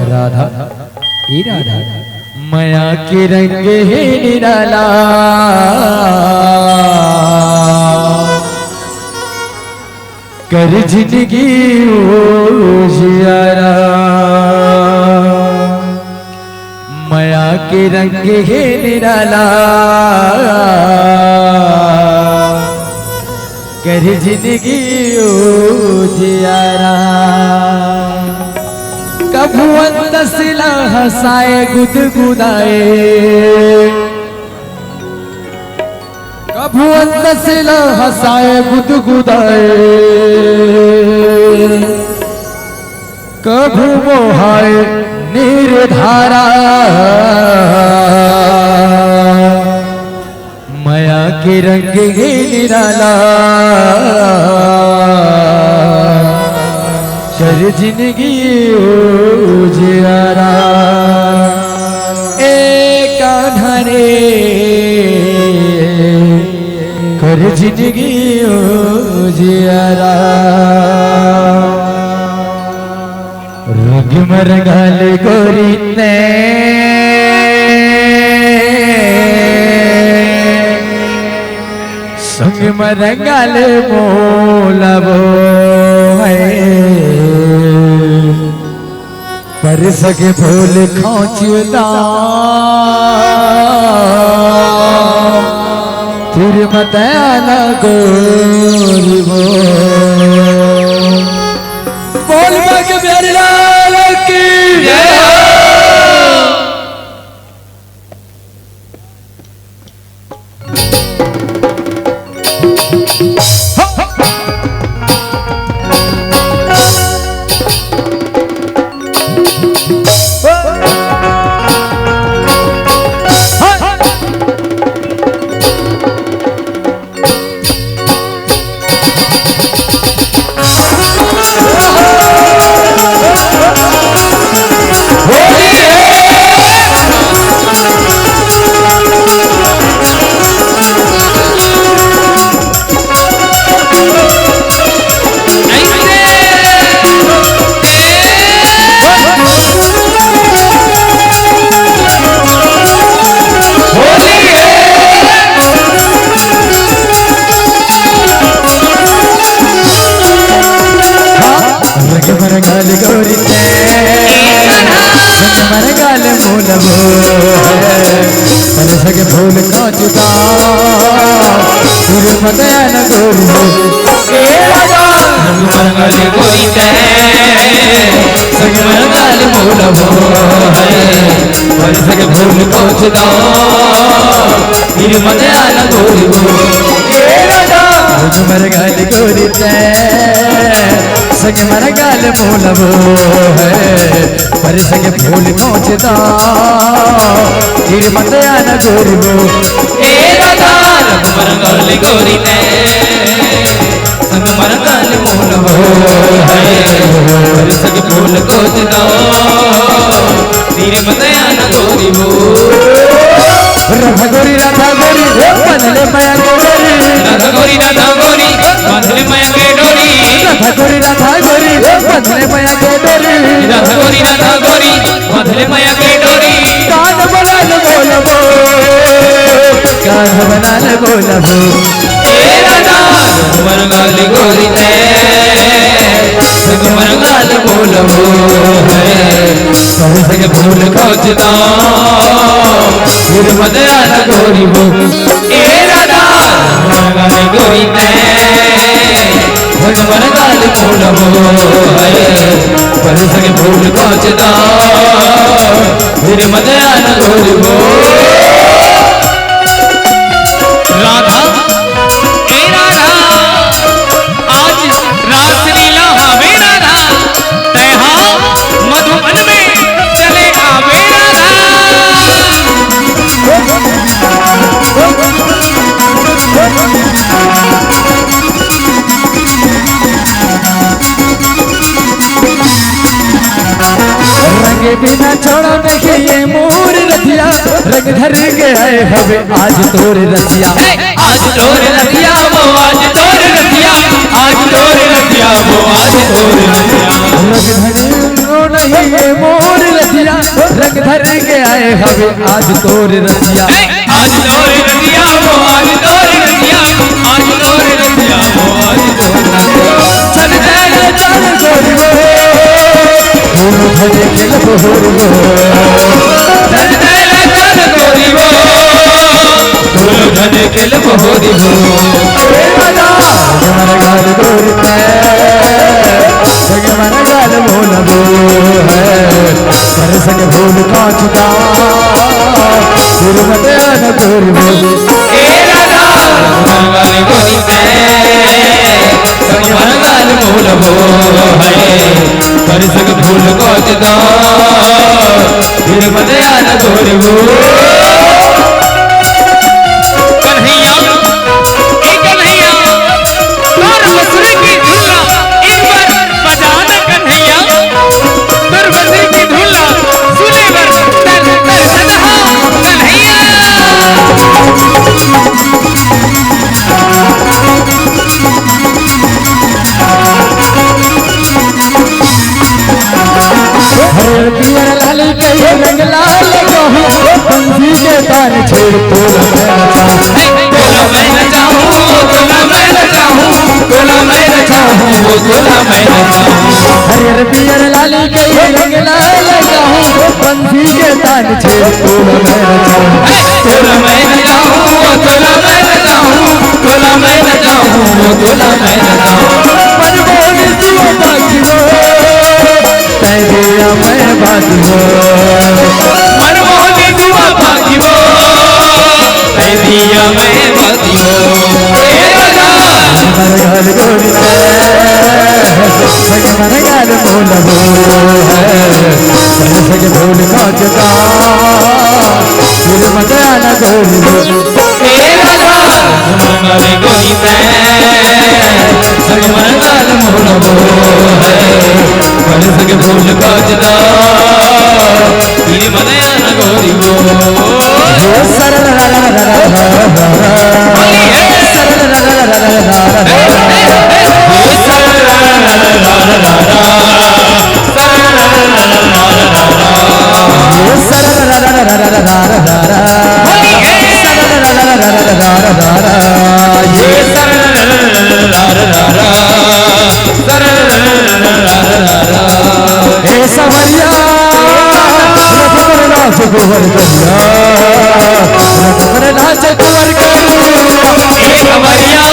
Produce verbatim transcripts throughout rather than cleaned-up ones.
राधा, ए राधा, मया के रंग हे निराला, कर जिंदगी उजियारा। मया के रंग हे निराला, कर जिंदगी उजियारा। कभू अंदस ला हंसाए गुदगुदाए, कभू अंदस ला हंसाए गुदगुदाए, कभू मोहाए नीर धारा। मया के रंग हे निराला, कर जिंदगी उजियारा। ए कान्हा रे, कर जिंदगी उजियारा। रंग म रंगाल गोरी तैं, संग म रंगाल मोला वो हे। परसगे फूल खोंचदा, फिर मत आना गोरी वो। बोल बांके बिहारी लाल की जय हो। रंग म रंगाल गोरी तैं, रंग म रंगाल मोला वो हे। परसगे फूल खोंचदा, फिर मत आना गोरी वो। ए राजा, रंग म रंगाल गोरी तैं, संग म रंगाल मोला वो हे। परसगे फूल खोंचदा, फिर मत आना गोरी वो। ए राजा, रंग म रंगाल गोरी तैं, संग म रंगाल मोला वो हे। परसगे फूल खोंचदा, फिर मत आना गोरी वो। ए राधा, रंग म रंगाल गोरी तैं, संग म रंगाल मोला वो हे। परसगे फूल खोंचदा, फिर मत आना गोरी वो। राधा गोरी, राधा गोरी, ओ बंधले मया के डोरी। राधा गोरी, राधा गोरी, बंधले मया के डोरी। राधा गोरी, राधा गोरी, ओ बंधले मया के डोरी। राधा गोरी, राधा गोरी, बंधले मया के डोरी। कान म लाल मोला वो, कान म लाल मोला वो। ए राधा, रंग म रंगाल गोरी तैं, रंग म रंगाल मोला वो हे। परसगे फूल खोंचदा, फिर मत आना गोरी वो। ए राधा, रंग म रंगाल गोरी तैं, रंग म रंगाल मोला वो हे। परसगे फूल खोंचदा, फिर मत आना गोरी वो। राधा, ए राधा, आज रासलीला हवे राधा, तैं हा मधुबन में चले आवे राधा। रंग बिना छोड़ा नहीं ये मोर रतिया, रंग धर के आए हवे आज तोर रतिया। हे! आज तोर रतिया वो, आज तोर रतिया, आज तोर रतिया वो, आज तोर रतिया। रंग धर नहीं ये मोर लेके आए हवे आज तोर रतिया। आज तोर रतिया वो, आज तोर रतिया, आज तोर रतिया वो, आज तोर रतिया। चल जाए चल गोरी वो, दोनों जने खेलब होरी वो। चल जाए चल गोरी वो, दोनों जने खेलब होरी वो। ए राजा, हमारा घर गोरी पे, संग मन गाल मोला वो है। कर संग भूल कांचता, फिर मत आना गोरी वो। ए राजा, मन गाल गोरी पे, संग मन गाल मोला वो है। कर संग भूल कांचता, फिर मत आना गोरी वो। कन्हैया, ए कन्हैया, तोर बंसुरी की धुन ला एक बार बजा ना कन्हैया, तोर बंसुरी की धुन ला सुने बर तर तर सदहा कन्हैया। हरे पियर लाल के रंग लाल कहूँ, बंसी के तान छेड़ तोला मैं नचाऊँ। तोला मैं नचाऊँ, तोला मैं नचाऊँ, तोला मैं नचाऊँ, तोला मैं नचाऊँ। हरे पियर लाल के रंग लाल कहूँ, बंसी के तान छेड़ तोला मैं नचाऊँ। तोला मैं नचाऊँ, तोला मैं नचाऊँ, तोला मैं नचाऊँ, तोला मैं नचाऊँ। मन मोहन सुआ बाकी वो, तै दिया मैं बाकी वो। मन मोहन सुआ बाकी वो, तै दिया मैं बाकी वो। ए राजा। हमारे घर गोरी है, हमारे घर मोला वो है। संग भूल कांचता, फिर मत आना गोरी वो। ए राजा, मन गाल गोरी पे, संग मन गाल मोला वो है। कर संग भूल कांचता, फिर मत आना गोरी वो। हे सरल रा रा रा रा रा रा। हे सरल रा रा रा रा रा रा। ए सवरिया, रथ पर नाच कुंवर करिया, रथ पर नाच कुंवर करिया। ए सवरिया,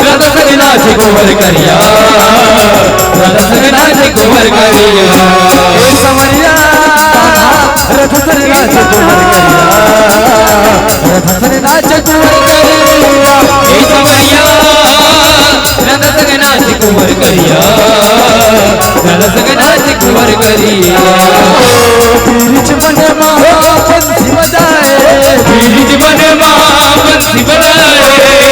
रथ पर नाच कुंवर करिया, रथ पर नाच कुंवर करिया। ए सवरिया, रथ पर नाच कुंवर करिया, रथ पर नाच कुंवर करिया। ए सवरिया, रथ पर नाच कुंवर करिया, रथ पर नाच कुंवर करिया। बिरिज बने मा बंसी बजाए, बिरिज बने मा बंसी बजाए,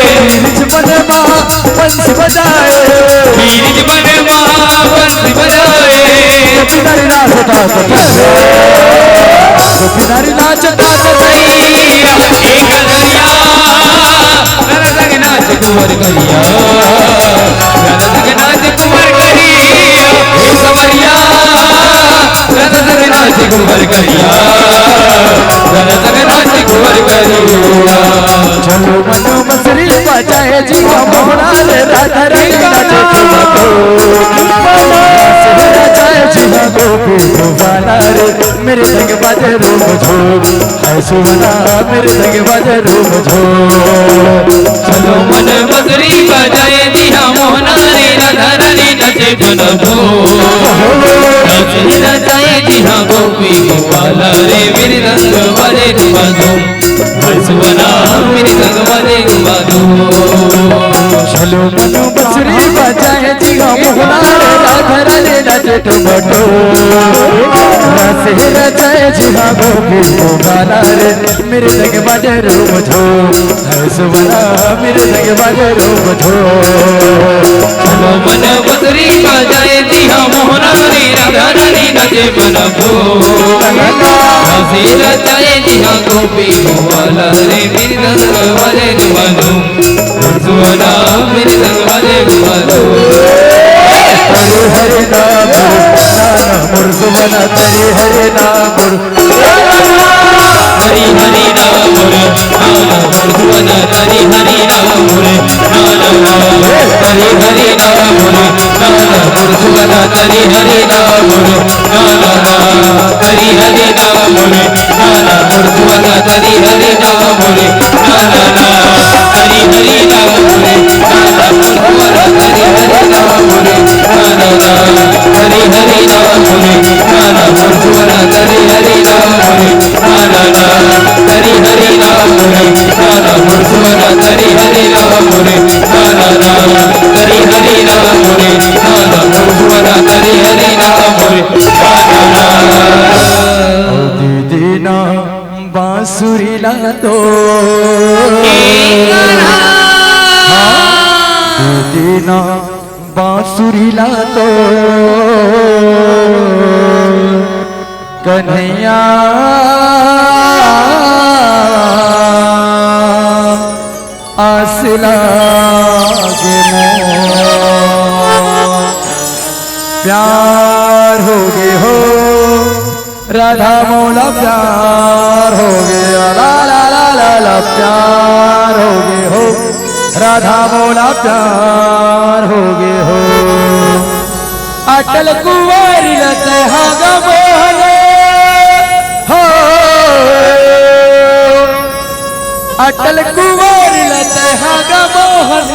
बिरिज बने मा बंसी बजाए, बिरिज बने मा बंसी बजाए। गोपी नारी नाचता तो गोपी नारी नाचता तो ए कन्हैया, रथ पर नाच कुंवर करिया, रथ पर नाच कुंवर करिया। ए सवरिया, रथ पर नाच कुंवर करिया, रथ पर नाच कुंवर करिया। चलो मनो बंसुरी बजाए जी, मोहना रे राधा रानी नाचे झूमा को। बंसुरी बजाए जी, गोपी को बाला रे, मेरे संग बाजे रूम झूम। हाय सुवना, मेरे संग बाजे रूम झूम। चलो मन बंसुरी बजाए जी, मोहना रे राधा रानी नाचे झूमा को। बंसुरी बजाए जी, गोपी को बाला रे, मेरे संग बाजे रूम झूम। हंसुआ ना मेरे संग बाजे घुमा दो। चलो मनो बंसुरी बजाए जी, मोहना रे राधा रानी नाचे ठुमठुम। रस रचाए जी, गोपी को बाला रे, मेरे संग बाजे रूम झूम। हंसुआ ना मेरे संग बाजे रूम झूम। चलो मनो बंसुरी बजाए जी, मोहना रे राधा रानी नाचे मन को। रस रचाए जी, गोपी को बाला रे, मेरे संग बाजे घुमा दो। हंसुआ ना मेरे संग बाजे घुमा दो। हरे हरे नाम, नाम मुरसुआ तरी हरे राम बोल। हरि हरि राम बोले, नाना बोल भुवन। हरि हरि राम बोले, नाना। हरि हरि राम बोले, नाना बोल भुवन। हरि हरि राम बोले, नाना। हरि हरि राम बोले, नाना बोल भुवन। हरि हरि राम बोले, नाना। हरि हरि राम बोले, नाना बोल भुवन। हरि हरि राम बोले, नाना। हरि हरि राम बोले, नाना बोल भुवन। हरि हरि राम बोले, नाना। हरि हरि राम बोले, नाना बोल भुवन। हरि हरि राम बोले, नाना। हरि हरि राम बोले, नाना बोल भुवन। हरि हरि राम बोले, नाना। दीदी ना बांसुरी ला तो। हाँ, दीदी ना बांसुरी ला तो कन्हैया आस लागे मोर। प्यार हो गे हो राधा मोला, प्यार हो गे। ला ला ला ला ला, प्यार हो गे हो राधा मोला, प्यार हो गे हो। अटल कुंवारी ल तैहा गा मोहन हो। अटल कुंवारी ल तैहा गा मोहन,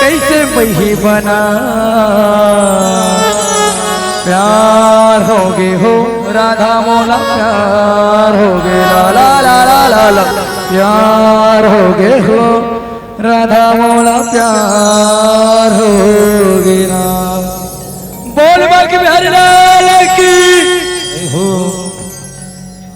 कइसे मही बना। प्यार हो गे हो राधा मोला, प्यार हो गे। ला ला ला ला ला ला, प्यार हो गे हो राधा मोला, प्यार हो गे ना। बोल बांके बिहारी लाल